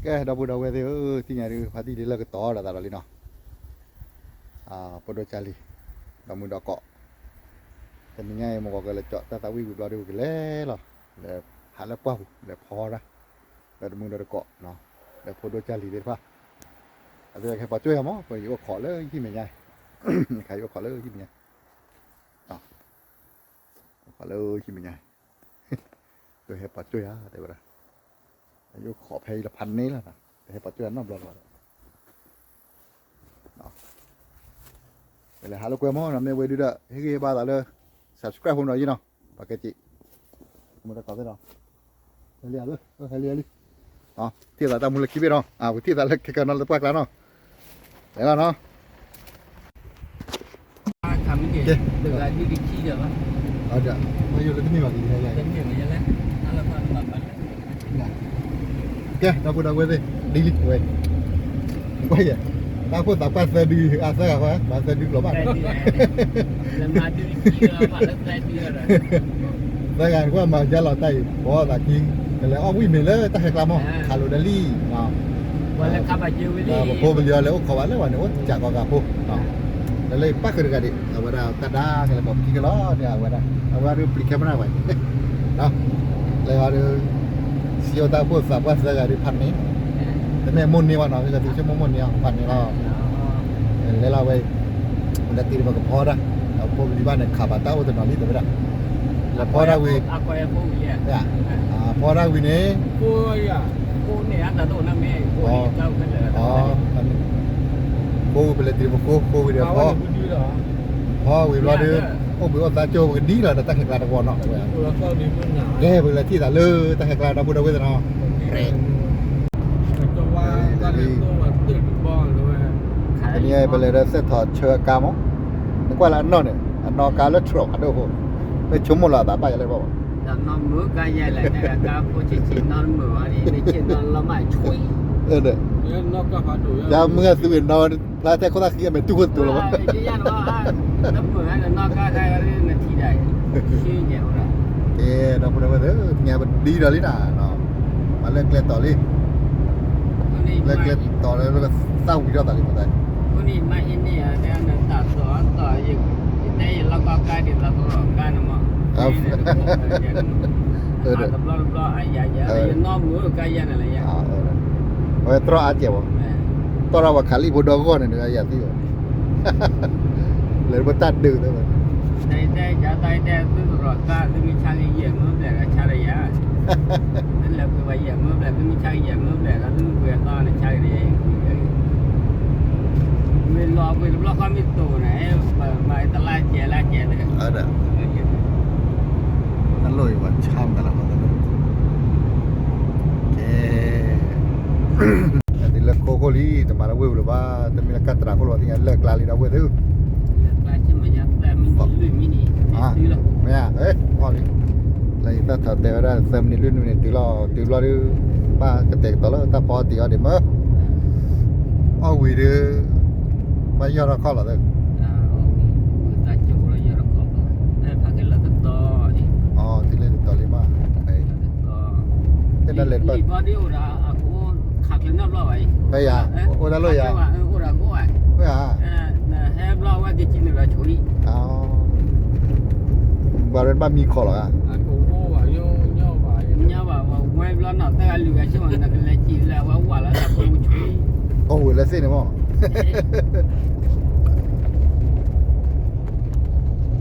ကဲ ဒီပုၢ်ဒီဝဲၢ်သ့ၣ်ဧၢ, သ့ၣ်ညါဒုး ဖါတံၢ်ဒုးလၢကတီၤဒၣ်သးဒီးလံနီၤ, ဖိဒိၣ်ကၢ်လံၤ, ဒီးမုၣ်ဒီးကိး, တနံၤညါအံၤ မ့ၢ်ကီးကလဲၤကၠီၣ်တၢ်သးဝံၣ်ဝံၤဘျီဒုး ကလဲၤလီၤ, လဲၤဟးလၢပှၢ်ပူၤ လဲၤဖီတၢ်, ဒီးတမုၣ်ဒီးတကိး, ဒီးဖိဒိၣ်ကၢ်လံၤသ့ၣ်တဖၣ်, အသ့ၣ်ကဟဲပိာ်ကၠိၣ်ယၤမး, ပယအိၣ်ခိးလၢဟံၣ်မဲာ်ညါ, ခါယအိၣ်ခိးလၢဟံၣ်မဲာ်ညါ, အိၣ်ခိးလၢဟံၣ်မဲာ်ညါ, တဟဲပိာ်ကၠိၣ်ယၤ တဲဝဲဒၣ်, ယအိၣ်ခိးဖဲအံၤလၢဖးန့ၣ်လီၤ, တဟဲပိာ်ကၠိၣ်ယၤနီတဘျီလၢၤဘၣ်ဒီး ပလဲၤဟးလိာ်ကွဲမးနီၤ, မ့ၢ်ဝဲဒုဒီး ဟ့ၣ်ဂံၢ်ဟ့ၣ်ဘါသးလၢ subscribe ဖိမးနီၤယံနီၤ, ပှၤကဲစံး, မုၢ်တကိးသ့ၣ်နီၤ, ဟဲလံဧါ, ဟဲလံ ဟဲလံ, ထံၣ်သးတၢ်မူလၢခံဘ့ၣ်နီၤ, ပထံၣ်သးလၢခဲကနံၣ်လၢပှၢ်ကျါနီၤ, လဲၤလီၤနီၤ. ကဲ, မ့ၢ်ယိာ်လၢတမ့ၢ်ဘၣ်က့ၤ, ကဲဒီပုၢ်ဒီဝဲၢ်သ့ၣ်, ဒ်လံဝဲ, ကွၢ်ယဲ, တၢ်အိၣ်ဖှိၣ်သးပှၢ်သၢဒု, အသၢဂၤခွဲ, ပှၤသၢဒုကျိၤဘၣ်, သၢဂၤကွၢ်မၤယါလီၤတၢ်အံၤ ဘီသးခံ, ကလဲၤအီၣ်ဝံၣ်မ့ၤလၢတၢ်ဟဲကျါမး, ခးလိာ်ဒၣ်လံ ပဖိပလံၤအီၤလဲၤအိၣ်ခိးဘၣ်လၢဝဲန့ၣ် အိၣ်စးကီးကးဖိ, လၢလၢပၣ်ဃုာ်တဂၤဒံး အဝဲဒၣ်တၢ်ဒါကလဲၤပိာ်ခံကလီၤန့ၣ် အဝဲဒၣ်, အဝဲဒၣ်ဒုးပျံၤခဲမနၤဝဲ, လဲၤအီၤဒုး, စံးအီၤတၢ်အိၣ်ဖှိၣ်သးပှၢ်သၢဂၤဒုးဖးန့ၣ်, တမ့ၢ်မိၢ်န့ၢ်ဘၣ်နီၤ, ကသံၣ်ဆိကမိၣ်မိၢ်န့ၢ်အီၤဖးန့ၣ်လီၤ, လဲၤလီၤဝဲ, လၢတံၤပကဖီတၢ်, ဒီးဖိပလံၤဘၣ်န့ၣ် ခးဘၣ်တၢ်အိၣ်တနီၤလံတဲဝဲဒၣ်, လဲၤဖီတၢ်ဝံၤ ဖီတၢ်ဝံၤန့ၣ်, ဃိပလဲၤတံၤပဃိ ဃိဝံၤဒီးဖီ, ဖီဝံၤဘျီဒီး, အိၣ်ဘှံးအိၣ်သါကၠိပကဒံလီၤဒီးတၢ်ဟဲကျါတဝီနီၤ, ကဲပကလဲၤထံၣ်သးလၢတၢ်ဟဲကျါဒီပုၢ်ဒီဝဲၢ်သ့ၣ်နီၤ, တနံၤအံၤပလဲၤဒီးစဲးထီၣ်ဆၢအကါမး, နကွၢ်လၢအနီၢ်န့ၣ် အနီၢ်ကါလၢထြီးအဒိၣ်အဃိ, မ့ၢ်ဆိကမိၣ်လီၤအသးဘၣ်ယၤလၢဘၣ်ဘၣ်, နီၢ်မုာ်ကါယဲလဲၣ်, ကါဖိဆံးဆံးနီၢ်မုာ်ဝဲန့ၣ်, မ့ၢ်ဆ့ၣ်နီၢ်လီၤမးဆွံ, ယၤမုာ်အသုးဝဲနီၢ်, ဖျါထဲခိၣ်သၣ်ဃံအမဲာ်တူၢ်ခိၣ်တူာ်လီၤဘၣ်, ကဲဒီပုၢ်ဒီဝဲၢ်သ့ၣ် သ့ၣ်ညါပဒံဒီးလံနၤ, ပှၤလၢကျဲတီၤလံ, လၢကျဲတီၤလၢသၣ်ဝံၤထီၣ်သးလံမတၤ, အဃိန့ၣ်မ့ၢ်အံၤန့ၣ် တဲနတၢ်သိးအသီ, ယတဲယလီၢ်ကီၢ်ကါဒ်သိးကီၢ်ကါန့ၣ်မး, တဘျီတဘျီအယၤယၤ ယနီၢ်မုာ်ကါယၤန့ၣ်လၢယၤ, အဝဲတြီအါကဲးဘၣ်, တီၢ်ထီၣ်ပှၤခးလံဖိဒီဂီၢ်န့ၣ် နကယၤသံဘၣ်, လဲၤပတၢ်ဒုးသ့ၣ်ဘၣ်, တၢ်တဲယၤတၢ်တဲသုတရီးကါ သုမ့ၢ်ဆါကယဲၢ်မုၢ်ဘျဲၣ်ကဆါဒီးယၤ, သုလဲၤပှ့ၤပှၤယဲၢ်မုၢ်ဘျဲၣ် သုမ့ၢ်ဆါကယဲၢ်မုၢ်ဘျဲၣ်ဒီး သုမ့ၢ်ပှ့ၤအသီန့ၣ် ဆါကယဲၢ်, မ့ၢ်လီၤပှ့ၤတဘျီဃီမ့ၢ်တိၢ်န့ၣ်, မၤတလါကဲးလါကဲးဒီး, တၢ်လိၣ်အံၤပှၤဆါမတၤလၢၤဘၣ်, ကဲ တုၤလၢခိခိၣ်လံ တမၤလၢဝ့ၢ်ပူၤလၢၤဘၣ်, တမ့ၢ်လၢကၢ်တရံးခိၣ်လၢၤဘၣ် သ့ၣ်ညါလၢကျါလံဒီးဝ့ၢ်သု, မ့ၢ်, လၢယတၢ်ထီၣ်တဲဝဲဒၣ် သၢမံးနံးလွံၢ်မံးနံးန့ၣ် တုၤလီၤ, တုၤဘျီဒုး, ဘၣ်ကတဲာ်ကတီၤလၢတၢ်ဖီတံၢ်အီၤဒံးမ့ၢ်, အီၣ်ဝံၤဒုး, ဘၣ်ယီၢ်ထီၣ်ခီၣ်လီၤသ့ၣ်, တုၤလၢတတီၤလံမး, ဖဲယၤ, အိၣ်တၢ်လိၣ်ယၤ, ဖဲယၤ, ဘၣ်ရဲဘၣ်မံခီၣ်လီၤဧါ, အီၣ်ဝံၤလၢသ့ၣ်န့ၣ်မး, ဒီပုၢ်ဒီ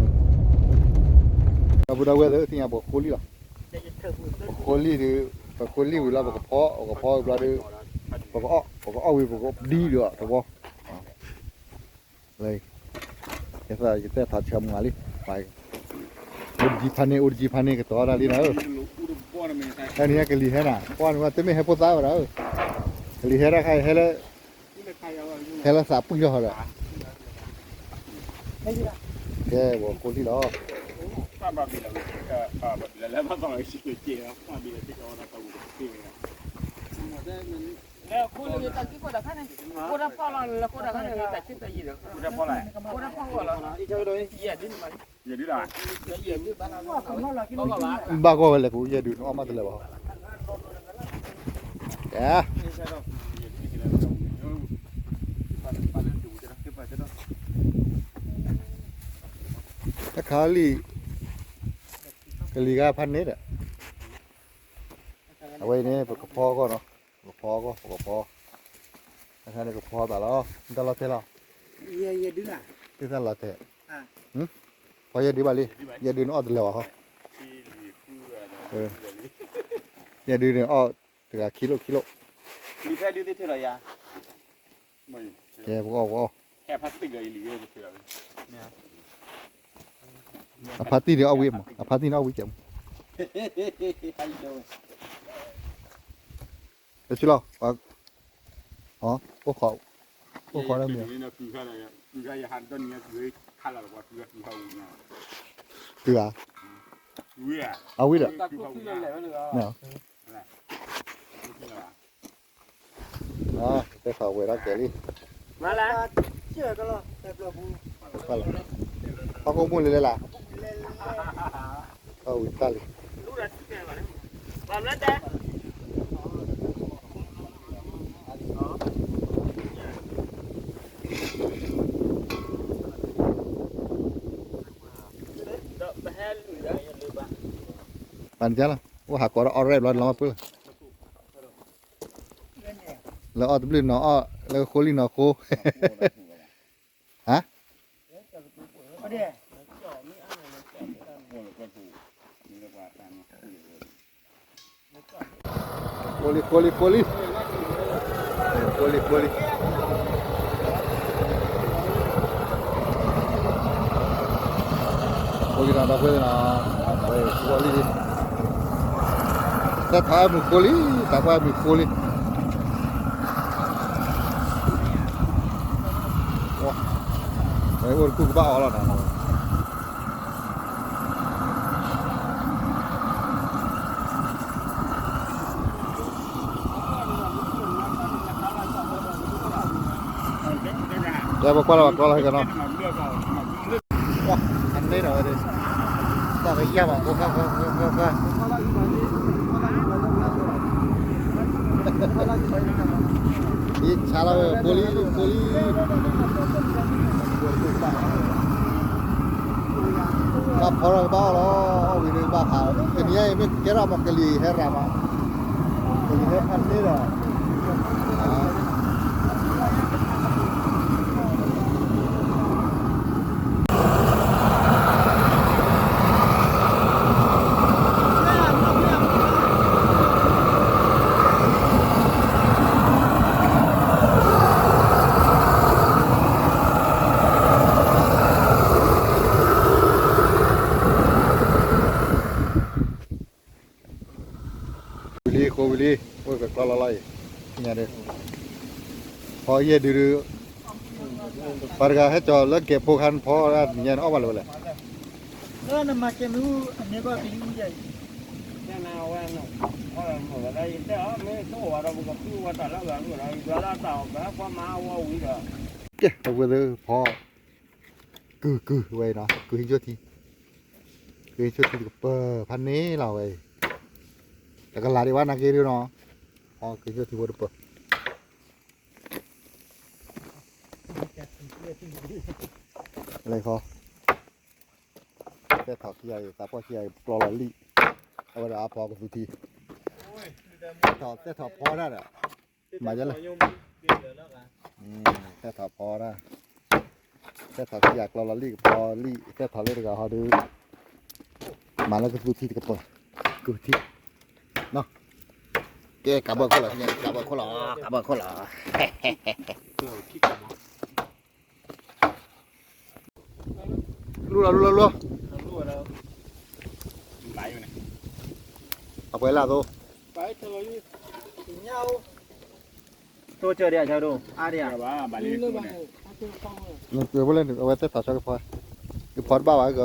ဝဲၢ်သ့ၣ် သ့ၣ်ညါပှၤဃိလံလီၤ, ပဃိလံဒုး, ပဃိလံဝံၤလီၤ ပကဖီ, ပကဖီဝံၤဘျီဒုး, ပကအီၣ်, ပကအီၣ်ဝံၤ ပကဒံဒုးအီၤတဝီ, ယသးယတဲထီၣ်ဆၢမုၢ်လံ, အိၣ်တကံဖးန့ၣ် အိၣ်တကံဖးန့ၣ် ကတီၤတၢ်လံနၤဧၢ, ဟဲန့ၣ်ကလံၤဟဲနၤ ကွၢ်န့ၣ်ဝဲတမ့ၢ်ဟဲဖိသၣ်ဝဲဒၣ်ဧၢ, ကလံၤဟဲဒၣ်ခါအံၤဟဲလၢ, ဟဲလၢသးပှံၢ်ထီၣ်ဒီး, ကဲဝဲကိးလံလီၤ, ဘၣ်ဂီၢ်ဝဲလဲၣ် ကယဲၢ်ဒုး နအီၣ်မးတလဲၤဘၣ်, ကဲ တခါလံ, ကလံၤဂၤဖးန့ၣ်ဒီး, အဝဲအံၤန့ၣ် ပကဖီအဂီၢ်နီၤ, ပကဖီအဂီၢ် ပကဖီ, တခါန့ၣ်ကဖီသးလီၤ, မ့ၢ်တၢ်လီၤတဲာ်လီၤ, သ့ၣ်သၣ်လီၤတဲာ်, ဖီယဲၢ်ဒုဘၣ်လံ, ယဲၢ်ဒုန့ၣ်အီၣ်တလၢာ်ဘၣ်ဟီ, ယဲၢ်ဒုန့ၣ်အီၣ်တဂၤခံလိၣ်ခံလိၣ်, ကဲပကအီၣ်ပကအီၣ်, အဖါတံၢ်န့ၣ်အီၣ်ဝံၤမး အဖါတံၢ်န့ၣ်အီၣ်ဝံၤကဲမး, တဆူလီၤ, အိၣ်ခိး, အိၣ်ခိးလၢမ့ၢ်, တုၤဧါ, အဝံၤဒီး, တဲခီဝဲဒၣ်ကဲလံ, ဟီၣ်ခိၣ်မုၢ်လဲၤလဲၤလၢ်, အဝံၤတၢ်လံ ပှၤန့ၣ်လီၤ, အိၣ်ဟးကိးဒီး orange ဘျီလီၤမးပၢၢ်လီၤ, လၢအီၣ်တဘျုးနီၤအီၣ်, လၢဃိလံနီၤဃိ, ဟါ ဃိလံ ဃိလံ ဃိလံ, ဃိလံ ဃိလံ, ဃိလံနီၤ ဒီပုၢ်ဝဲၢ်နီၤ, ဃိလံလံ, သဲထီၣ်အဲၣ်မုာ်ဃိလံ, သးကွၢ်မုာ်ဃိလံ, အိၣ်တကူၣ်ကဘၣ်အီၤလီၤနီၤ လၢပကွၢ်လီၤပှၤကျီလီၤဟဲကနီၤ, အန့ၣ်ဒီးဝဲ, တၢ်ကယၢ်ဘၣ်ဖိဃၢၤဃၢၤဃၢၤဃၢၤ, ယဆါလီၤဝဲဖိလံ ဖိလံ, ဘၣ်ဖီထီၣ်ကဘၣ်အီၣ်လီၤ, အီၣ်ဝံၤန့ၣ်ဘၣ်ဟး, တနံၤအံၤမ့ၢ်ကဲထီၣ်မးကလံၤဟဲရၤမး, ကလံၤဟဲဖးန့ၢ်ဒီး ဝံၤလံ ဃိဝံၤလံ, အိၣ်ကကျီလီၤလီၤအံၤ, ညါဒုး, ဖီယဲၢ်ဒုးဒုး, ပှၤတဂၤဟဲကၠီၤလၢကဲးဖိခါနဖီညါန့ၣ်အီၣ်ဘၣ်လၢၤဝဲလဲၣ်, လၢနမၤကဲမ့ၣ်အူအန့ၣ်ကီၢ်ကလံၤအူယဲၢ်အံၤ, ကဲ, အဝဲသ့ၣ်ဖီ, ကုၢ်ကုၢ်ဝဲနီၤ, ကုၢ်ဟံးဆိထံ, ကုၢ်ဟံးဆိထံတကပၤဖးန့ၢ်လီၤဝဲအံၤ, တကလးဒံးဘၣ်နာ်က့ဒုးနီၤ, ဖီကုၢ်ဟံးဆိထံဖိတပၤ လဲၤဃီ, သဲထီၣ်ခံဂၤအံၤ သးပှၢ်ခံဂၤအံၤ ကျီလီၤလံၣ်, အဝဲဒၣ်အဖီကသူထံ, သဲထီၣ်ဖီတၢ်ဒီး, မၤယဲလဲၣ်, သဲထီၣ်ဖီတၢ်, သဲထီၣ်ခံဂၤကျီလီၤလံၣ်ကဖီလံၣ်, သဲထီၣ်လၢတဂၤဟီဒုး, မၤလၢကသူထံတကပၤ, ကသူထံ, ကဲ ကးဘၢခိၣ်လီၤ, ကးဘၢခိၣ်လီၤ, ကးဘၢခိၣ်လီၤ လူလီၤ လူလီၤ လူလီၤ, အပှဲၤလၢသိ, သိကၢၤဒံးအဆၢဒိၣ် အါဒံးဧါ, နကၢၤဖိလဲၣ်န့ၣ် အဝဲသ့ၣ်ဖးဆီကဖီ, ကဖီတဘၣ်ဘၣ်က, ဆၢ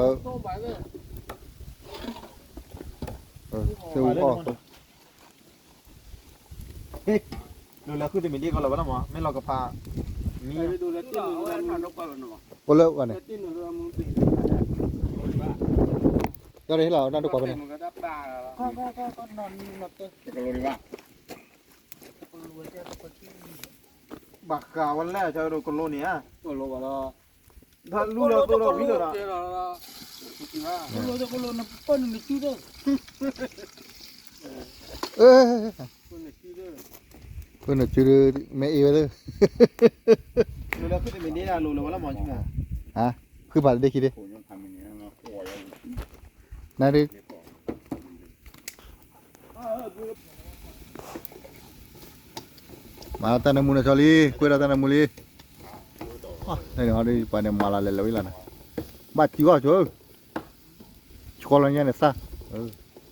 အူအီၣ် ဒိးလၢခုတမံၤဒ်ကီလီၤဘၣ်လီၤမး မ့ၢ်လီၤကဖး, မံ, အိၣ်လၢအန့ၣ်, ယီၤဒ်ဟ့ၣ်လီၤ နၢ်ဒိၣ်ကွၢ်ဖဲန့ၣ်, တကလိၤဒံးဘၣ်, တ ပှၤဃးဝဲလဲၣ် ဆၢဒိၣ်ကလိန့ၣ်ဧါ, ကလိဘၣ်လီၤ, လူလီၤသိလီၤဝံၤလီၤဒီး, ကလိသိကလိနပၢၢ်နနစုသၢ, ပၢၢ်နစု, မ့ၢ်အ့ၣ်ဝဲသၢ, လိၤလၢခုတမ့ၢ်ဒ့ဒၣ်လိၤလၢဝဲလၢမီၤဆူမး, ဟါဖုဖးတဒ့ခံဒ့, နဒ့ မၤတၢ်နၢမူနဆီလံ, ကွဲးဒီးတၢ်နၢမူလံ, ပှၤန့ၣ်မၤလီၤလဲၤလၢဝံၤလီၤန့ၣ်, ဘၣ်စံးဂီၢ်ဆိ, ဆှီလီၤညါန့ၣ်သၣ်,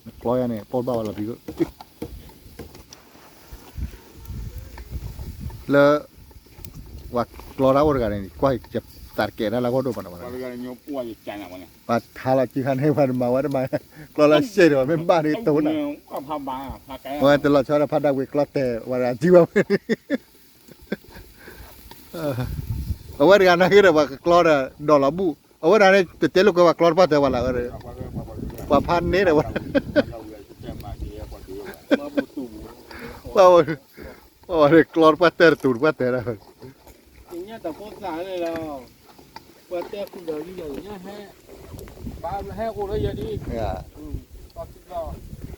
နကျီယါန့ၣ် ပိၢ်ဘၣ်ဝဲလီၤဖံး, လၢ ပှၤကျီတၢ်အိၣ်တဂၤန့ၣ် ကွၢ်သးတကဲးတၢ်လၢအဂီၢ်ဒိၣ်မးနီၤ, ပှၤထါလီၤစုခါန့ၣ် ပှၤတမၤဝဲတမၤ, ကျီလၢရှဲဒီး မ့ၢ်ဘၣ်န့ၣ်တိၢ်နၤ, အဝဲတလီၤဆီဒီးဖးဒၣ်ဝံၤကျီတဲာ်ဝဲဒၣ်စုဝဲ, အဝဲတဂၤနာ်က့ဒီး ပှၤကကျီဒီး ဒီးလီၤဘူၣ်, အဝဲဒၣ်န့ၣ် တတဲလိာ်ကွဲပှၤကျီတပှၢ်တၢၢ်ဝဲလၢ, ပှၤဖးန့ၢ်ဒီးဝဲ, ပှၤ ပှၤကျီတပှၢ်တၢၢ်တတူၢ်တပှၢ်တၢၢ်ဒီး,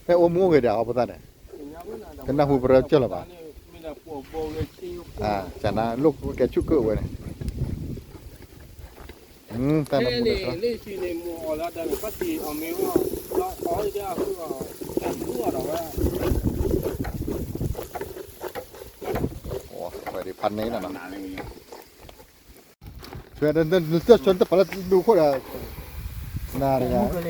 ဟဲအိၣ်မူအိၣ်ဂ့ၤဒၣ်အီၤပသးန့ၣ်, တနၢ်ဟူပရၢကၢၢ်လၢၤဘၣ်, ကနၢ်ဟူပရၢကၢၢ်လၢၤဘၣ်, ကနၣ်လိာ်ကဲဆူၣ်ကၢၢ်ဝဲန့ၣ်, တၢ်နၢမူန့ၣ်, ဝဲဒၣ်ဖးန့ၢ်နၤနီၤ, နၤတဂၤ,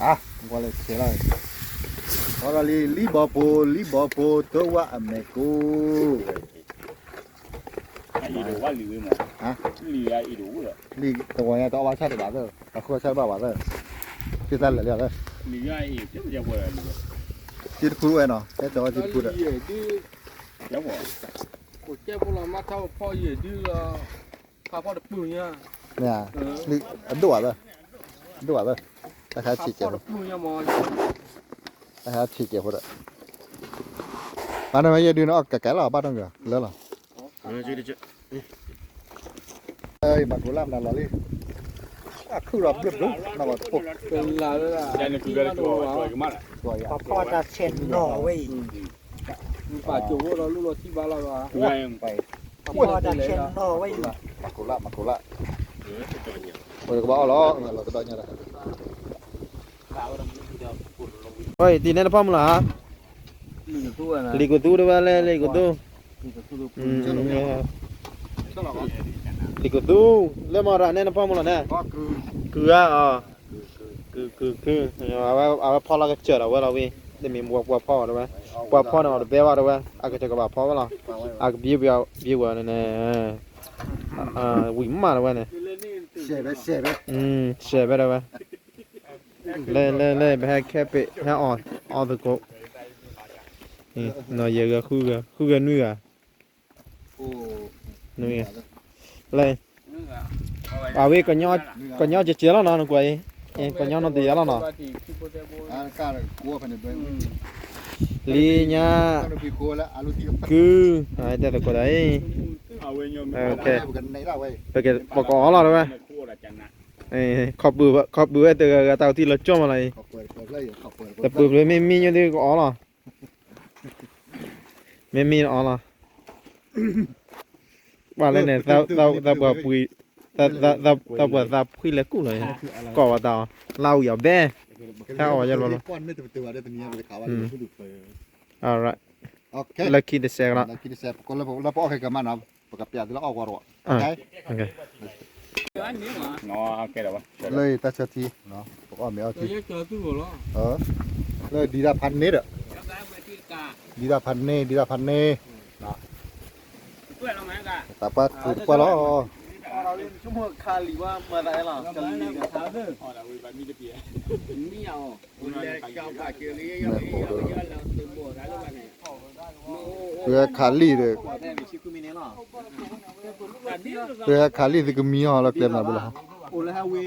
အါ, ကွၢ်လၢဆဲးလီၤ, အီဒီးလံ လံဘီဖိ လံဘီဖိ တဝၣ်အမဲာ်ကိ, လံတဝၣ်ညါတအီၣ်ဘၣ်ဆၣ်တဘၣ်သၢ, အဃိဆၣ်တဘၣ်ဘၣ်သၢ, က့တၢ်လဲၤလၢသၢ, က့တခူဝဲနီၤ ကဲစီၤဝဲက့တခူဒီး အဒိၣ်ဘၣ်သၢ, အဒိၣ်ဘၣ်သၢ, တၢ်ဟဲဆံးကဲးဖိ, တၢ်ဟဲဆံးကဲးဖိဒီး, မၤနမ့ၢ်ယဲဒုးန့ၣ် အီၣ်ကကဲလီၤ ဘၣ်နီတမံၤ လၢလီၤ, မၤကိးလၢမနုၤလီၤလံ, အခုၣ်ဒီးဘျုးဘျုး နီၢ်ဘီတဖိ, ပှၤဖီၣ်တၢ်ဆဲးနီၤဝဲအံၤ, ပာ်ကၠိၤဝဲဒီးလူလီၤထံဘါလီၤ, ပှၤဖီၣ်တၢ်ဆဲးနီၤဝဲအံၤ, မၤကိးလၢ မၤကိးလၢ, ပကဘၣ်အီၣ်လီၤ လီၤကဒီးညါဒီး, တံၤနဲၣ်တဖၣ်မုၢ်လီၤဧါ, လံာ်ကသူတဲဝဲလၢလံာ်ကသူ, လံာ်ကသူ, လၢမၤရၤနဲၣ်တဖၣ်မုၢ်လီၤနဲၣ်, ကုၤဧါအီၤ, ကုၤကုၤကုၤ, အဝဲဖီလီၤကစၢၢ်ဒီးဝဲလီၤဝံၤ, တမ့ၢ်ပှၤဖီအီၤတဲဝဲ, ပှၤဖီန့ၣ်အီၤတဘဲဘၣ်တဲဝဲ, အကစၢ်ကဘၣ်ဖီဝဲလီၤ, အကဘံဝဲန့ၣ်န့ၣ်, ဝံၤမးတဲဝဲန့ၣ်, စဲးဖဲတဲဝဲ, လၢလၢလၢ ပဟဲခဲပ့း ဟဲအီၣ်သကိး, နီၢ်ယဲၢ်ဂၤ ဃုဂၤ ဃုဂၤနွံဂၤ, နွံဂၤ, လၢ, အဝဲ ကညီကဲးကဲးလီၤနီၤ နကွၢ်အံၤ, ကညီနီတယၤလီၤနီၤ, လံညါ, ကု, တဲသကိးဒီးအံၤ, ပကအီၣ်လီၤတဲဝဲ, ခီပူၤဝဲတဂၤဂၤတၢ်အိၣ်ထံလီၤကၠီမးလီၤအံၤ, တပူၤဖျဲးမ့ၢ်မံညိသ့ၣ်ကအီၣ်လီၤ, မ့ၢ်မံအီၣ်လီၤ, ဘၣ်လၢန့ၣ်, သးပှၢ်, သးပှၢ်သးဖှံလဲၤကူၣ်လီၤ, ကိးဝဲတၢ်အီၣ်, လၢအဝံၤအီၤဘဲ, ဟဲအီၣ်ဝဲယလီၤလီၤ, လၢခံတစဲးကလီၤ, လၢတၢ်ဆၢထံ, ပကအီၣ်မ့ၤအီထံ, လၢဒံးတၢ်ဖးန့ၣ်ဒီး, ဒံးတၢ်ဖးန့ၣ် ဒံးတၢ်ဖးန့ၣ်, သးပှၢ်တပှၢ်လီၤ, မ့ၢ်အိၣ်ဒီး, သုဟဲခးလံာ်ဒီး, သုဟဲခးလံာ်သုကမံအီၤလၢကျဲမနုၤဘၣ်လီၤ,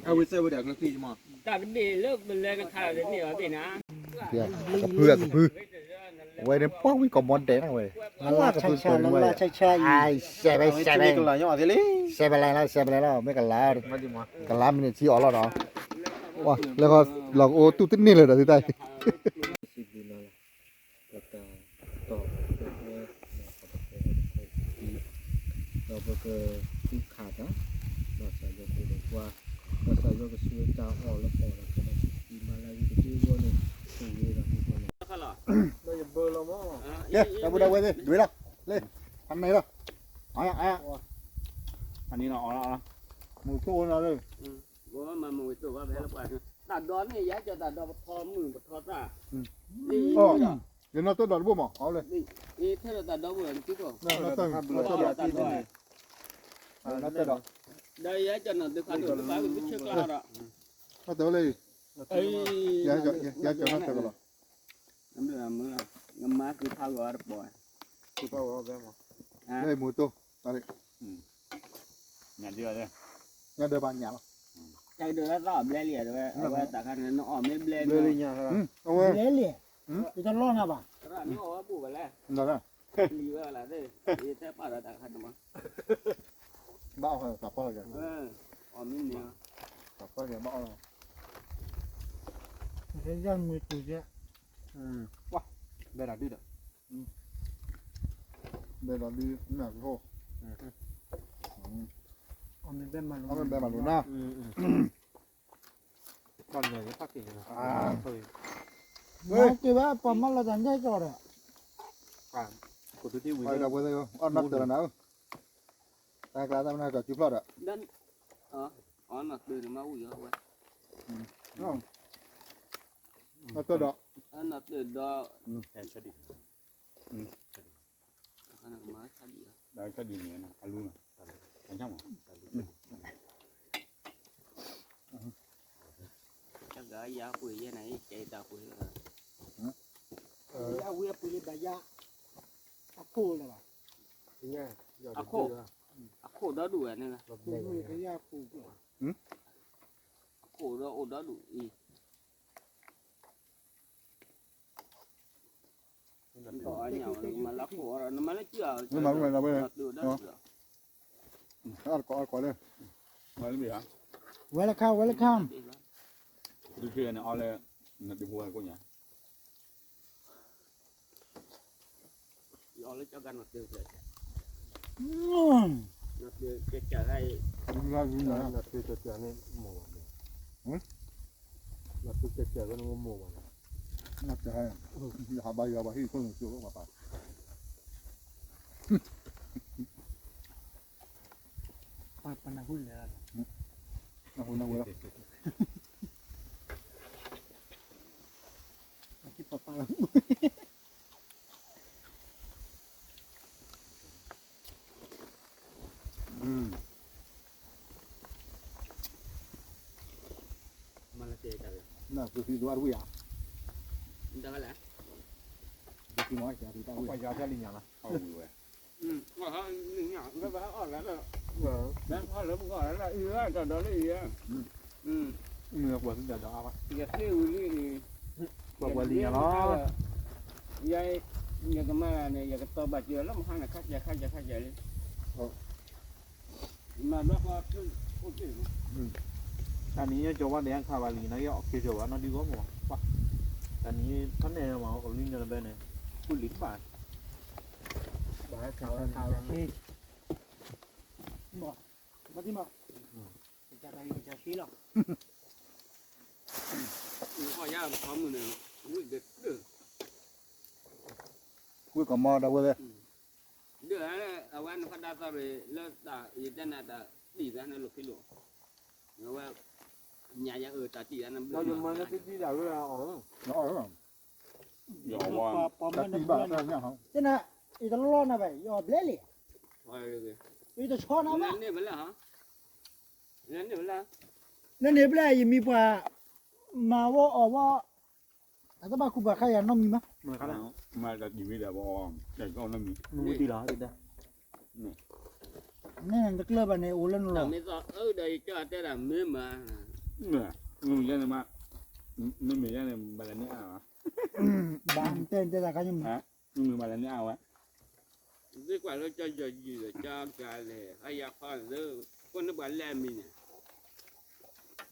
အဝဲစဲဝဲဒၣ်ကျဲချံမး, ကဖုကဖု ဝဲန့ၣ်ပှၢ်ဝံၤကီးမီဒဲးနၤဝဲ, လၢလၢဆဲဆဲအံၤ, အံၤ ရှဲဘဲရှဲဘဲ, ရှဲဘဲလဲၣ်လီၤ ရှဲဘဲလဲၣ်လီၤ မ့ၢ်ကလါ, ကလါမံးနံးဆံအီၤလီၤနီၤ, လၢလီၤကအိၣ်တူၢ်တန့ၢ်လၢၤဒီးသုတၢ်အံၤ ဒီးပကသူၣ်ခးတၢ်, ဒီးစၢ်ယွၤကအိၣ်ဒီးပှၤ, ဒီးစၢ်ယွၤကဆှၢတၢ်အီၣ်လၢပီၣ်ဒီးဖဲဒီးပကသံမၤလၢဂ့ၤကသ့အဂီၢ်န့ၣ်, ပဂ့ၤဒီးပဂီၢ်န့ၣ်, ကဲ တၢ်ပူၤတၢ်ဝဲၢ်သ့ၣ် ဒွဲလီၤ, လ့, ဖးန့ၢ်လီၤ, အါ, ဖးန့ၢ်လီၤအီၣ်လီၤ, မူခိၣ်အိၣ်နီၤလၢ တၢ်ဒီန့ၣ် ယဟဲကၢၤတၢ်ဒီပထီမုၢ်ပထီသၣ်, ယနီၢ်တၢၢ်ဒီးတဘိမး အီၣ်လၢ, ထဲဒီးတၢ်ဒီဘိ, ဒီးယဟဲကၢၤနီၢ်တၢၢ်ဖးဒိၣ်တဖၣ်ကဆၢကျါဒီး, နီၢ်တၢၢ်လၢ, ယဟဲကၢၤနီၢ်တၢၢ်ကလီၤ, နမၤက့ၤဖးဂီၤတပီၤ, လၢမူတိၢ်, ညၣ်ဒၢးဘၣ်ညၣ်လီၤ, တၢ်ဒၢးလၢသီၣ်ဘျဲလံ, အဝဲတၢ်ခါန့ၣ် နအီၣ်မ့ၢ်ဘျဲ, ဘျဲလံညါ, ယတလီၢ်နၤဘၣ်, လံဝဲလၢ, ယတဲပာ်ဒီးတၢ်ခါန့ၣ်မး, ဘၣ်အီၣ်တၢ်ပီၢ်လီၤ, အီၣ်မ့ၢ်န့ၣ်, တၢ်ပီၢ်လီၤဘၣ်အီၣ်လီၤ, ဝါ, ဘဲဒၣ်ဒုဒီး, ဘဲဒၣ်ဒု, အီၣ်မ့ၢ်ဘဲမၤလိနၤ, မၤက့ၤဝဲပှၤမၤလီၤတၢ်ညၣ်ကီၢ်ဒီး, အီၣ်နၢ်တၢၢ်လီၤနၤ, တၢ်ကျါတၢ်မနုၤကီၢ်စုဖျီၣ်ဒီး, အီၣ်နၢ်တၢၢ်ဒီးမၤဝံၤအီၤဝဲ, နၢ်တၢၢ်ဒီး, နၢ်တၢၢ်ဒီး, တၢ်ဒုန့ၣ်, အလူန့ၣ်, တၢ်ကယၤပှ့ၤယဲန့ၣ်, ကဲတၢ်ပှ့ၤလီၤ, ယဝံၤအပှ့ၤလံဘၣ်ယၤ, အခိၣ်လၢၤဘၣ်, အခိၣ်, အခိၣ်ဒီဒူၣ်ဝဲန့ၣ်, အခိၣ်ဒီအိၣ်ဒီဒူၣ်အံၤ Welcome, welcome. ပနၢ်ဟူလၢာ်လီၤ, နၢ်ဟူနၢ်ဝဲလီၤ, ပပာ်လီၤ, မၤလၢတဲတၢ်လၢ, နသုသံဒွးတဝံၣ်ဧါ, တၢ်လၢ, သုသံမၤဝဲတၢ်လံညါလီၤ, ပှၤယၤတၢ်လံညါလီၤ, အဝဲ လၢပှၤအီၣ်လၢ, လၢပှၤအီၣ်လၢအံၤ, တၢ်ဒီးလၢအံၤ, မ့ၢ်ပှၤသုတၢ်ဒီးအါဘၣ်, ယသ့ဝံၤလံအံၤ, ပှၤပှၤလံညါလီၤ, ယ, ယကမၤန့ၣ် ယကတီၤဘၣ်စၢၤလၢမဟါန့ၣ် ခါစၢၤခါစၢၤခါစၢၤလံ, မၤဘျီဃီ, တၢ်နံၤညါကၠီၤဝါဒဲးခါဘၣ်လံ နက့ၤအီၣ်က့ၤကၠီၤဝါနီၢ်ဒုဂီၢ်မး, တၢ်နံၤဖးနဲၣ်မး ကလုၢ်ညီနဘဲန့ၣ်, ကူၣ်လံတဘၣ်, ဘၣ်, ဘၣ်, ဘၣ်, လီၤ, ဝံၣ်ကမီၤဒၣ်ဝဲလဲၣ်, ဒ်အဝဲန့ၣ် ဖးဒါသီရ့ၣ်လၢတၢ်ယတဲနၤတၢ်တံၢ်သးန့ၣ်လိာ်ခံလိာ်, အဝဲ, ညါယၤအၢတၢ်တံၢ်သးန့ၣ်ဘျၢ, တၢ်တံၢ်ဘၣ်, တဲနၤ, ယတလီၢ်နၤဘၣ် ယအီၣ်ဘျဲလံ, ယတဆီနၤဘၣ်, လၢန့ၣ်ဘျဲ ယမံၤပှၤ, မၤဝဲအီၣ်ဝဲ, အတဘၣ်ခူၣ်ဘၣ်ခါယၤနီတမံၤမး, မၤတၢ်တံၢ်ဝံၤဒီး, နီတမံၤ, မ့ၢ်ဝံၤတံၢ်လီၤ, န့ၣ်တကျၢၢ်ဘၣ်န့ၣ် အိၣ်လၢနလီၢ်, မ့ၢ်သီအၢဒီးယကၢ်တဲဒၣ်မ့ၢ်မး, မ့ၢ်မ့ၢ်ယဲန့ၣ်မး, မ့မ့ၢ်ယဲန့ၣ် ဘၣ်လဲၣ်န့ၣ်အါ, ဘၣ်တဲတဲဒၣ်ခါန့ၣ်မး မုာ်မးလၢနအါဝဲ, သ့ကွၢ်လၢကၠီယီၤယံၤဒီးကၠီကၤလဲၣ် အယၤခီလၢ ကိးန့ၢ်ပှၤလဲၣ်အမံၤန့ၣ်,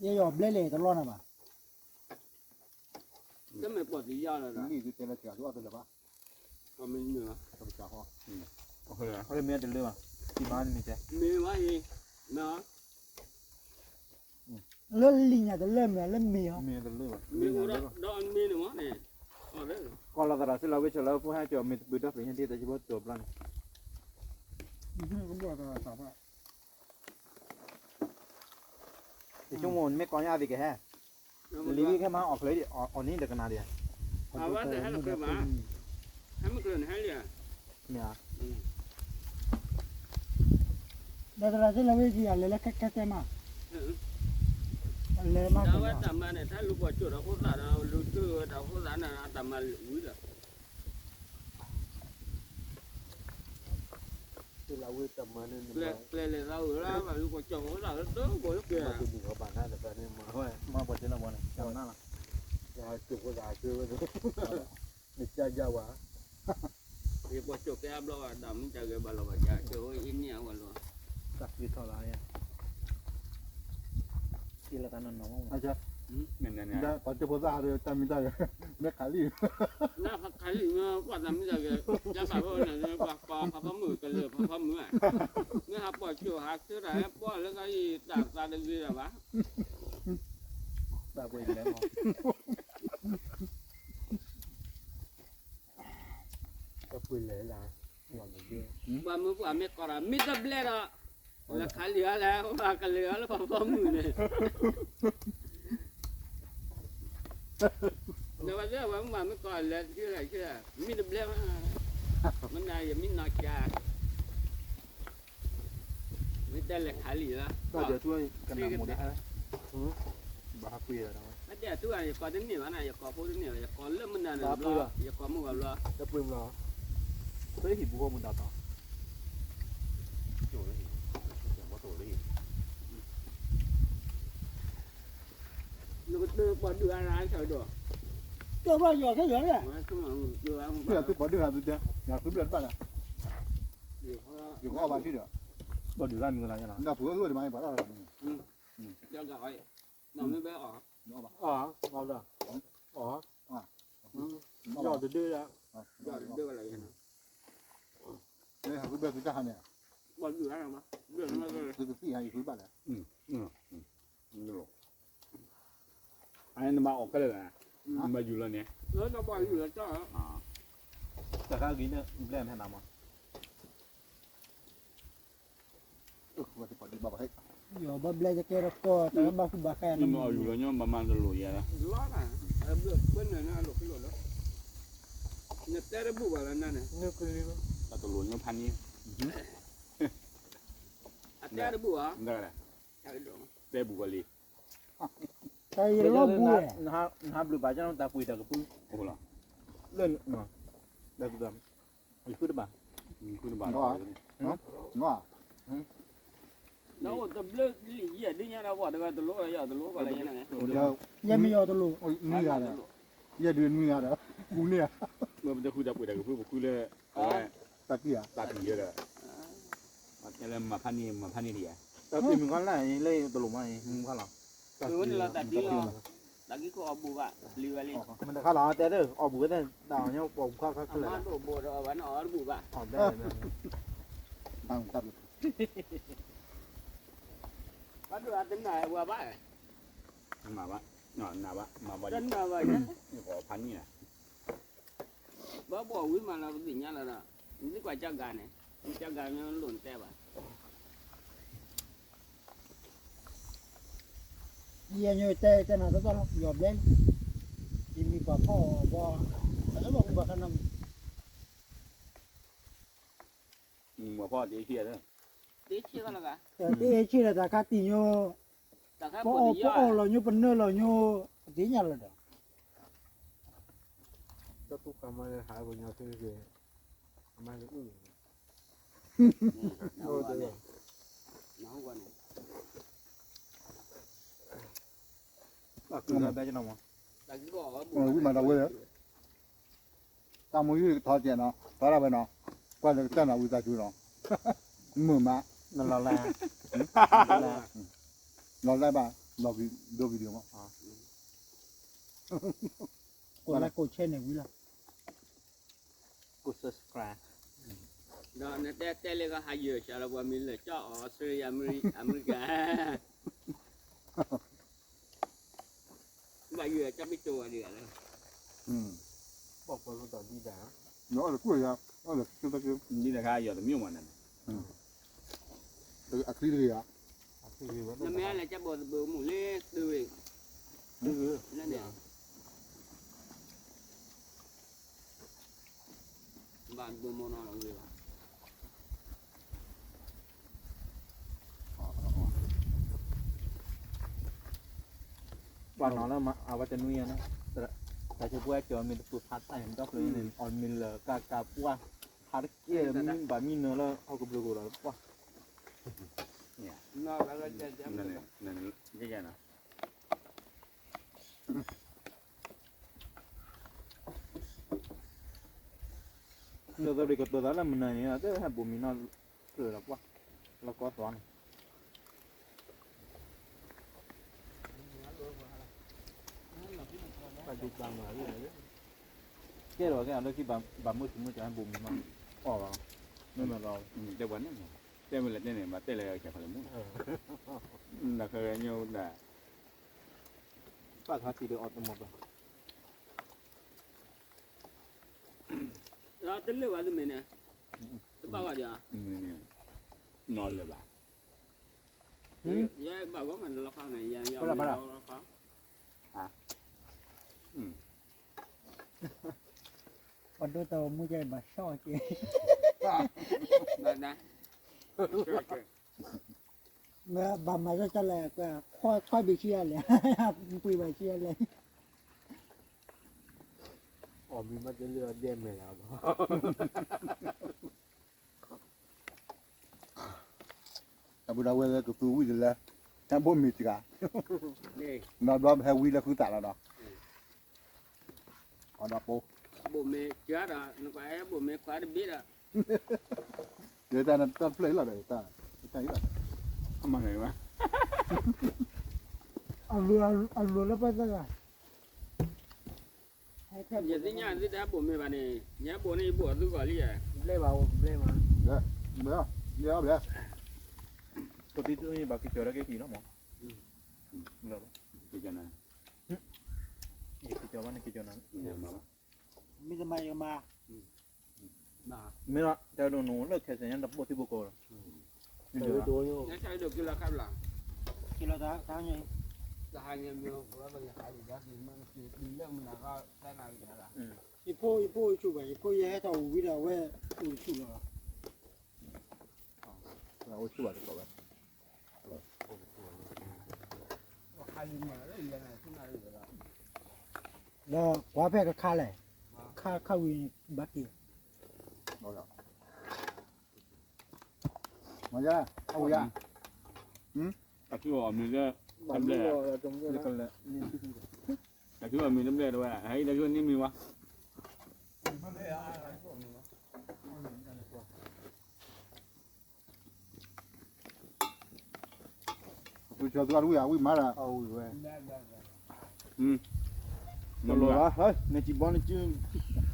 ယဲယီၤဘျဲလဲၣ်တလီၢ်န့ၣ်ဘၣ်, တမ့ၢ်ပှၤတယီၤလီၤဒီး, မ့ၢ်တလၢဘၣ်, မ့ၢ်တလၢဘၣ်, မ့ၢ်ဝဲအံၤ, လၢလံာ်ညါတလၢမ့ၢ်လၢမ့ၢ်ဟီ, မ့ၢ်တလၢဘၣ်, မ့ၢ်အိၣ်ဒီးမ့ၢ်န့ၣ်မ့ၢ်န့ၣ်, ကီၢ်လီၤသရၣ်စ့လီၤဝဲဆိးလၢဖိဟဲကၠီၤမ့ၢ်တပၢၢ်ဒီဖျၢၣ်ညါဒ်တၢ်ယဘီတိာ်ဘျီန့ၣ်, ယဆိကမိၣ်နမ့ၢ်ကီညါသ့ၣ်ကဟဲ, လံၤဒ်ခဲမးအီၣ်ချၢဒ်အီၣ်န့ၣ်တကနၣ်ဒ်, အဝဲတဟဲလီၤချၢမး, ဟဲမုၢ်ချၢန့ၣ်ဟဲလံဧါ, မ့ၢ်ဧါ, ဒီးသရၣ်သ့ၣ်လၢဝဲကံအလဲၤလၢခဲခဲတဲမး, လဲၤမး ဒ်ဝဲတၢ်မၤန့ၣ် ထဲလူၤပိာ်ကၠိၣ်ဒီးဖိသၣ်ဒီး လူၤတုၤဝဲဒီးဖိသၣ်န့ၣ် အတၢ်မၤဝံၤဒီး လၢဝဲတၢ်မၤန့ၣ် ကျဲလဲၤသးဝဲလၢ လူၤပိာ်ကၠိၣ်ဖိသၣ်လၢတဘိလၢကျဲ, မၤပှၤကဲလၢဘီန့ၣ် ကနၣ်လီၤ, ကၠိဖိသၣ်ကၠိဝဲ, နကၠါယါဝဲ ယပိာ်ကၠိၣ်ကဲအဘျီဘၣ် ဒီးမ့ၢ်တၢ်ဂဲၤဘၣ်လီၤဘၣ်ကၠိၣ် ကၠိၣ်အံၤန့ၢ်အဝဲလီၤ, တၢ်ဃ့ထီၣ်လီၤ, က့ၤလီၤတၢ်နီၢ်နီၢ်မး, ပှၤကၠိဖိသၣ်ဒီးတၢ်မံၤတၢ်ဂဲၤ, မ့ၢ်ခးလံ, နကွၢ်တၢ်မံၤတၢ်ဂဲၤ, ယါဘၣ်ဘၣ်န့ၣ် ပှၤကီဖးဖီမုၢ်ကလၢာ်ဖးဖီမုၢ်, မ့ၢ်ဟးပိာ်ကၠိၣ်ဟးကၢတၢ်ဟဲပီၣ်လၢကယံၤတၢ်သးတဂ့ၤလၢၤဘၣ်, တၢ်ပှ့ၤလဲၤ တၢ်ပှ့ၤလဲၤလၢ, ပှၤမုၢ်ပှၢ်မ့ၢ်ကီးဒီး မ့ၢ်တဘျဲဒီး, လၢခးလံာ်အီၤလဲၣ် ပှၤကလၢာ်အီၤလၢပှၤဖီမုၢ်န့ၣ်, ဒီးဝဲသ့ၣ်ဝဲမုၢ်ပှၢ်မ့ၢ်ကီးလဲၤဆံလဲၤဆံ, မ့ၢ်တဘျဲမး, မ့ၢ်နၤယမ့ၢ်နီၢ်ကၠါ မ့ၢ်တဲလဲၤခးလံာ်လီၤ, ဘၣ်ဒၢးထူၣ်ကနၣ်မိၢ်ဒၣ်, ဘၣ်ဟးကွံာ်, ဘၣ်ဒၢးထူၣ်ယကိးတန့ၢ်ဘၣ်နၤ ယကိးဖိတန့ၢ်ဘၣ် ယကိးလၢမုၢ်နၤန့ၣ်ဘျီ ယကိးမုၢ်ဂီၤဘျီ, တပှ့ၤဘျီ, ဖဲဟံၣ်ပူၤဃီပူၤတၢ်တီၤ, နကတၢၢ်ပှၤဒုၣ်အါရၢ်ဆၢဒီး, ကၠိဘၣ်ယီၤခဲလၢာ်, သုပှၤဒုၣ်ဟးသုတဲ, ယၤသုဘျၢၣ်တဘၣ်လၢ, ယကအီၣ်ဘၣ်ထံဒီး, ပှၤဒုၣ်ရၣ်မံၤလၢယၤလီၤ, နၢ်ပှၤအၢၣ်လၢမၤပှၤတၢ်လီၤ, ကၠီဂၤအီၤ, နီၢ်မ့ၢ်ဘဲအီၤ, အီၤ, အီၤ, ယီၤတဒၢလၢ, ယီၤတဒၢလၢ, သုဘျၢၣ်သုတၢ်ဟါန့ၣ်, ပှၤဒုၣ်ရၣ်မး, သုကသံၣ်ဟါယသုဘၣ်လၢ အန့ၣ်နဘၣ်အီၣ်ခဲလၢာ်, နဘၣ်ယူၤလီၤန့ၣ်, တၢ်ခါဂ့ၤန့ၣ် ဘျဲၣ်မဟဲနၤမး, ယီၤဘၣ်ဘျဲၣ်ယကဲထီၣ်ကီၢ် တၢ်ဘၣ်ဃုဘၣ်ဃဲ, နအီၣ်ယူၤလီၤညီ ဘၣ်မၤတလိၣ်ယၤလီၤ, လီၤ, နတဲတဘူၣ်ဘၣ်လၢနၤန့ၣ်, တၢ်တလိၣ်ညီဖးန့ၣ်, အတဲတဘူၣ်ဘၣ်, တဲဘူၣ်ဘၣ်လံ, တၢ်ယလီၤဘူၣ်, နဟးဘျုးဘၣ်ကၢ်တၢ်ပှ့ၤတၢ်ကပုၢ်, လၢ, ယဃုတဘၣ်, ယဃုတဘၣ်, နအိၣ်တဘျုးလံယဲၢ်ဒုညါဒီး ပှၤတဂၤတလိၣ်ယဲၢ်တလိၣ်ဘၣ်လၢယဲၢ်န့ၣ်, ယဲၢ်မ့ၢ်ယီၤတလိၣ်, နွံဂၤဒီး, ယဲၢ်ဒုနွံဂၤဒီး, ပူၤန့ၢ်ဧါ, ပတဃုတၢ်ပှ့ၤတၢ်ကပုၢ် ပဃုလၢ, တၢ်တံၢ်ဧါ, တၢ်တံၢ်ယဲၢ်ဒီး, မၤဖးန့ၢ်မၤဖးန့ၢ်ဒံးဧါ, တၢ်တံၢ်မုၢ်ခါလၢအံၤလၢတလိၣ်မးအံၤ မုၢ်ခါလီၤ, တၢ်တံၢ်လီၤ, တၢ်တံၢ်လီၤ, တၢ်ကံၢ်ခိၣ်အီၣ်ဘူၣ်ဘၣ်, လံဝဲလံ, မတခါလီၤ တဲဒၢ အီၣ်ဘူၣ်ဝဲသ့ၣ် တၢ်အီၣ်ညီပိာ်ဘူၣ်ခါခါခဲလၢာ်, အမါဒိၣ်ဘိးဒီးအီၣ်ဘၣ်န့ၣ်အီၣ်တဘူၣ်ဘၣ်, ဘၣ်ဒိၣ်အတနၢ်ဝဲဘၣ်, နၢ်ဘၣ်, နၢ်ဘၣ်, တနၢ်ဘၣ်, ဖးန့ၢ်ဧါ, ဘၣ်ဘီၣ်ဝံၤမးလီၤ ပသ့ၣ်ညါလီၤဒီး, နသံကွၢ်ကၠီဂၤန့ၣ်, ကၠီဂၤမ့ၢ်လိၣ်နတဲဘၣ်, ယညိတဲတဲနၤတတီၢ်လီၤ ယီၤဘျဲၣ်လံ, ယမံၤပှၤဖီၣ်အီၤဘီ, အလၢဘၣ်မူဘၣ်ခါနၤမူ, မူဘၣ်ဖီၣ်တ့ဆံၣ်, တ့ဆံၣ်လီၤ, တ့ဆံၣ်လီၤ တၢ်ခါတံၢ်ညိ, ပအီၣ်ပအီၣ်လီၤညိ ပနၢလီၤညိ, ပသ့ၣ်ညါလီၤဒီး တၢ်တူၢ်ခါမးလၢဟးပညီသုက့ၤ, အမါလၢအုၣ်, ဘၣ်ကုၢ်ဘၣ်ဘဲကနီၤမး, ဝံၣ်မးတၢ်ဝဲ, တၢ်မူယုၢ်ကထီကဲနီၤ ထီဒၣ်ဝဲနီၤ ကွၢ်လၢကတၢၢ်နီၤ ဝံသးစူၤနီၤ မုာ်မး နလီၤလဲၣ် လီၤလဲၣ်ဘၣ် လီၤ video မး ကိုယ်လိုက်ကိုယ်ချဲ့နေဝံလီၤ ကိုယ် subscribe ဒီးနတဲတဲလၢကဟးယၢၢ် ဆၢလၢပှၤမ့ၢ်လၢာ်ကၠီၣ်အီစထြ့လယါ အမဲရကၤ ဘၣ်ယိၣ်ကၠီၣ်ပ့ၣ်တိၢ်ဝဲဒၣ်လၢ ပီၣ်ပီၣ်လၢတၢ်ဒံးတၢ် ဒီးအီၣ်လၢကွၢ်ယါ အီၣ်လၢကၠိတကၠိ ဒ်တခါယီၤတမ့ၢ်မးန့ၣ် အချံတဂ့ၤယါ နမ့ၢ်လၢကၠီၣ်ဘီၣ်သဘၢမူၣ်လၢ တုၤဝဲ တုၤဝဲ လၢန့ၣ် ဘၣ်ဒိမနီၤလီၤဝဲဘၣ် ပှၤနီၤလၢအဝဲတနွံညါန့ၣ် တၢ်ဆိပှဲကၠီၤမ့ၢ်တပူၤဖးတၢ်န့ၣ် ဒီဖျၢၣ်န့ၣ် အီၣ်မ့ၤလၢကကပှၢ် ဖးတကဲမ့ၢ်ဘၣ်မံနၢၤလၢဟီၣ်ကဘျုးကအိၣ်ဒီးပှၢ် လၢသရံးကတိၤသးလၢမနုၤန့ၣ် တဟဲဘိၣ်မံၤနီၢ်ကျၢၤဒီးပှၢ် လၢကီၢ်သွါန့ၣ် ကဲလီၤကဲအလၢခံဘၣ်မုၢ်ဆူၣ်မုၢ်ကဟဲဘိၣ်မံၤနီၢ် အီၣ်ဘၣ် မ့ၢ်မ့ၢ်လီၤ တဲဝဲန့ၣ် တဲဝဲလဲၣ်တဲန့ၣ် ဘၣ်တဲလဲၣ်ဆဲးဖးလဲၣ်မူ နၢ်ခၢၣ်ညိတၢ် ပာ်ခါစံးဒီးအီၣ်တမီၢ်ပှၤ တလၢာ်ဘၣ်တမ့ၢ်န့ၣ် တဘၣ်ဝဲဒၣ် နီၢ်လၢာ်ဘၣ် ယဲဘၣ်ဂီၢ်မးလီၤခါန့ၣ် ယဲယဲလီၤခါ ပှၤဒိတၢ်အိၣ်မူကဲဘၣ်ဆီၣ်ကဲ ဘၣ်မၤစၢၤလဲၣ် ခွါဘ့ၣ်ဆံယါလဲၣ် ပှ့ၤဘၣ်ဆံယါလဲၣ် အီၣ်မ့ၤမးတလၢအဒဲမဲာ်လၢၤဘၣ် တၢ်ဘိၣ်ဒၣ်ဝဲလၢကသူဝံၣ်တလဲ တၢ်ဘိၣ်မ့ၤတဂၤ ဒီးဘျီဟဲဝံလၢဃုသးလီၤဒီး အီၣ်ဒီးပိ ဘိၣ်မ့ၤကၢဒီး နကွၢ်ဟဲဘိၣ်မ့ၤခွါတဘ့ၣ်ဒီး ယတၢ်နတၢ်တဖျၢၣ်အံၤလီၤဒီး ယတၢ် ယတၢ်အံၤလီၤ အမၤနၤဘၣ် အလိၤလၢပှၤသၢဂၤ ယသ့ၣ်ညါသုတဟဲဘိၣ်မ့ၤဘၣ်န့ၣ် ယဟဲဘိၣ်န့ၣ် ယဘိၣ်အသုဂီၢ်လံဧါ ဘျဲဘၣ်အိၣ်ဘျဲမး ဘျဲ ဘျဲ ဘျဲ ပတံၤတအံၤဘၣ်က့ၤကၠီၤလၢက့ၤက့ၤလီၤမး က့ၤကၠီၤနၤ က့ၤကၠီၤဘၣ်န့ၣ်က့ၤကၠီၤနၤ မ့ၢ်တမၤယကမၤ မ့ၢ်လီၤ တၢ်ဒိၣ်နုာ်လၢခဲစၢၣ်ညါတပိၢ်ထံပိၢ်ကီၢ်လီၤ ကလီၤခါဘျီ ကလီၤတဟါညါ တဟါညါမ့ၢ် ယဖိ ယဖိဆူၣ်ဘၣ် ယဖိယဟဲထီၣ်ဝံၤဒီးအဝဲအိၣ်ဆူၣ်လီၤ အိၣ်ဆူၣ်ဘၣ်တကိးဝဲ ဒီးကွၢ်ဖဲကခါလဲၣ် ခါခါဝံၤဘၣ်က့ၤ မၤယါ အဝံၤယါ အထူအီၣ်မ့ၤလၢ တဘျဲၣ် အထူအီၣ်မ့ၤတဘျဲၣ်တဝဲ ဟဲအံၤတထူန့ၢ်မ့ၤဝါ သူကၠီသူအဝံၣ်အဝံၣ်မၤလၢ အဝံၣ်ဝဲ နလိၤလီၤ နစံးဘီနစု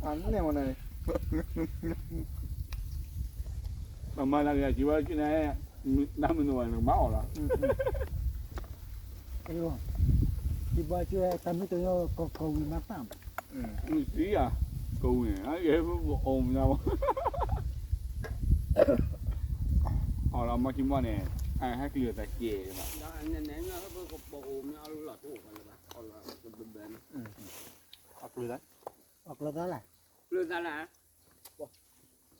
အနဲၣ်မနုၤန့ၣ် ပမၤလၢကစံးဘီနစုန့ၣ် နမုၢ်နဝဲနကမၤအီၣ်လီၤ စံးဘီနစုတၢ်မ့ၢ်တညိကီၢ်ဝံၤမၤတၢ် မ့ၢ်သံဧါ ကိးဝံၤန့ၣ် ယဟဲပအိၣ်မနုၤ အီၣ်လီၤမီၢ်ခံမီၢ်န့ၣ် အဟဲကလုၢ်သးကဲးဘၣ် အကျိၤသး အကျိၤသးလဲၣ် ကျိၤသးလဲၣ်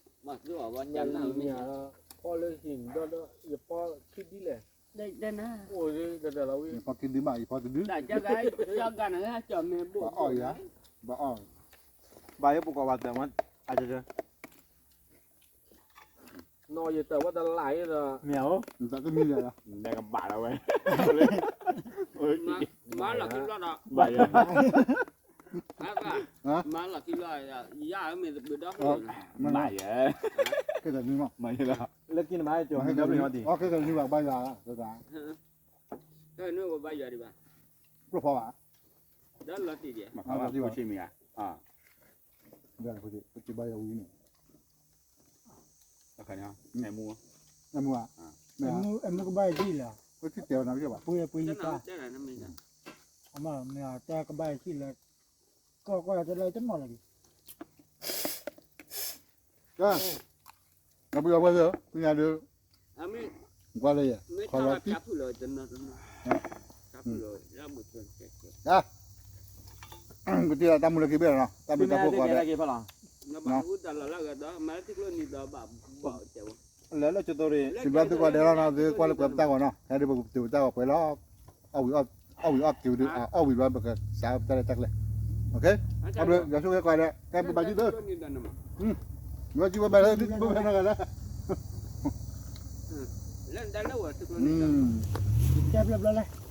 မၤသ့အီၤဝဲ ကနၣ်မ့ၢ် ဖီလၢဟံၣ်ဒီး ယဖီခံဒုလဲၣ် အိၣ်ဒ်တလီၤဝံၤ ယဖီခံဒုမး ယဖီတဒု တၢ်ကဂၤ ကဂၤနၤ ကၠီၣ်မ့ၢ်ဘိၣ်ဘၣ်အီၣ်ယါ ဘၣ်အီၣ် ဘၣ်ယပကီၢ်ဘၣ်တၢ်မး အကက နီၢ်ယတၢ်ဝဲတလၢ်အံၤဒီး မ့ၢ်ဧါ နတၢ်တမံၤလဲၣ် နကဘၣ်လီၤဝဲ မၤလီၤက့ၤဘျီဒီး ဘၣ်ယါ မၤလီၤခံလီၤ, ယမ့ၢ်တပၢၤဒီး, မၤယဲ, ကဲတနံၤမး, မၤယဲလီၤ, လၢကံနမၤကၠီ, ကဲတနံၤဘၣ်ကဘၣ်ယွၤ, ကဲတနံၤဘၣ်ဘၣ်ယွၤ, ကျိဖီဘၣ်, ဒီးလီၤတံၢ်ဒံး, မၤဖးဘၣ်ဖိဆံးမံၤဧါ, ဘၣ်ယွၤဝံၤန့ၣ် မူ, မူဧါ, မူကဘၣ်ယၤလီၤ, ပှ့ၤပှ့ၤယၤ, အမ့ၢ်တဲကဘၣ်ယၤလီၤ, ကီၢ်ကီၢ်တလၢတနီၤလီၤ, ကဲ, ဒီပုၢ်ဒီဝဲၢ်သ့ၣ်ဧၢ, ပညါဒုး, ကွၢ်လၢယဲ, ခီလီၤတံၢ်, ကတံၢ်တၢ်မူလၢခံဘ့ၣ်လီၤနီၤ, တၢ်ဘျုးတၢ်ဖှိၣ်ကိးဂၤဒဲး, လၢလၢကၠိသိးရံၣ်, စံးဘျုးသုကိးဂၤဒဲးလီၤနီၤ, သုကွၢ်လၢကွဲးပတၢ်ဂီၤနီၤ, ခဲဒုးပကတုၤပတၢ်ဂီၤပှဲၤလီၤ, အီၣ်ဝံၤအီၣ်က့ၤဒုး, အီၣ်ဝံၤဘျီပကစးပတၢ်လဲၤတၢ်ကျဲ, အါဘျုး, ယွၤဆိၣ်ဂ့ၤကိးဂၤဒဲး, ကဲဘၣ်ဘၣ်ကံၣ်သု, ယွၤကံၣ်ဝဲဘၣ်လၢသုကဘၣ်ဖဲနီၤဂၤဒဲး, ကဲဘျီဘျီလဲၣ်